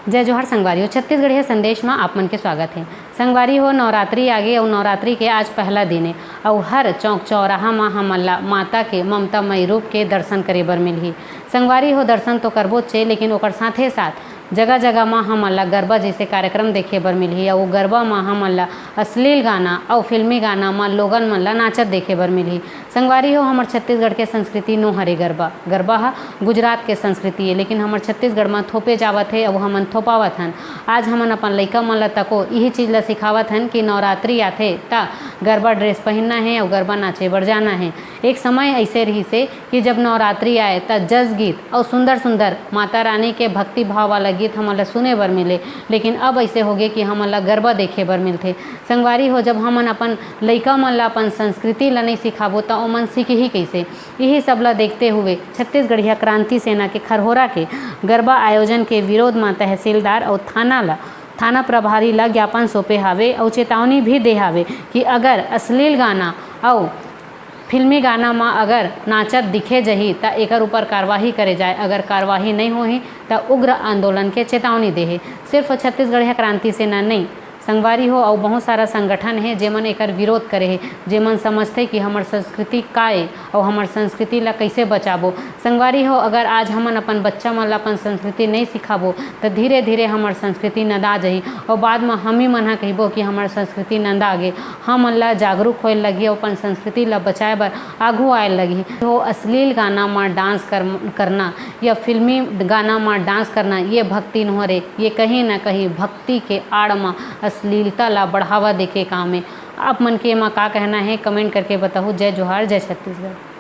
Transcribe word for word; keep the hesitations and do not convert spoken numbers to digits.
जय जोहार संगवारी हो, छत्तीसगढ़िया संदेश म आप मन के स्वागत हे। संगवारी हो, नवरात्रि आगे अउ नवरात्रि के आज पहला दिन हे अउ हर चौक चौराहा म हमन ला माता के ममतामयी रूप के दर्शन करे बर मिलही। संगवारी हो, दर्शन तो करबोच हे, लेकिन ओकर साथे साथ जगह जगह म हमन ला गरबा जैसे कार्यक्रम देखे बर मिलही अउ गरबा म हमन ला अश्लील गाना अउ फिल्मी गाना म लोगन मन ला नाचत देखे बर मिलही। संगवारी हो, हमर छत्तीसगढ़ के संस्कृति नो हरे गरबा। गरबा ह गुजरात के संस्कृति ए, लेकिन हमर छत्तीसगढ़ म थोपे जावत हे अउ हमन थोपावत हन। आज हमन अपन लइका मन ल तको इही चीज ल सिखावत हन कि नवरात्रि आथे त गरबा ड्रेस पहिनना हे अउ गरबा नाचे बर जाना हे। एक समय अइसे रिहिस हे कि जब नवरात्रि आए त जस गीत अउ सुंदर सुंदर माता रानी के भक्ति भाव वाला गीत हमन ल सुने बर मिले, लेकिन अब अइसे होगे कि हमन ल गरबा देखे बर मिलथे। संगवारी हो, जब हमन अपन लइका मन ल अपन संस्कृति ल नइ सिखाबो त ओमन सीखही कइसे? इही सब ल देखते हुए छत्तीसगढ़िया क्रांति सेना के खरहोरा के गरबा आयोजन के विरोध म तहसीलदार अउ थाना ल थाना प्रभारी ल ज्ञापन सौंपे हावे अउ चेतावनी भी दे हावे कि अगर अश्लील गाना अउ फिल्मी गाना म अगर नाचत दिखे जही त एकर ऊपर कार्यवाही करे जाए, अगर कार्यवाही नइ होही त उग्र आंदोलन के चेतावनी दे हे। सिर्फ छत्तीसगढ़िया क्रांति सेना नइ, संगवारी हो, अउ बहुत सारा संगठन हे जेमन एकर विरोध करे हे, जेमन समझथे कि हमर संस्कृति का ए अउ हमर संस्कृति ला कइसे बचाबो। संगवारी हो, अगर आज हमन अपन बच्चा मन ला अपन संस्कृति नइ सिखाबो त धीरे धीरे हमर संस्कृति नंदा जही अउ बाद म हमही मन ह कहिबो कि हमर संस्कृति नंदा गे। हमन ला जागरूक होए लगही अउ अपन संस्कृति ला बचाए बर आघू आए लगही। हो, अश्लील गाना म डांस कर, करना या फिल्मी गाना म डांस करना, ये भक्ति नोहरे, ये कहीं ना कहीं भक्ति के आड़ म अश्लीलता ला बढ़ावा देके काम ए। आप मन के एमा का कहना हे, कमेंट करके बताहू। जय जोहार, जय छत्तीसगढ़।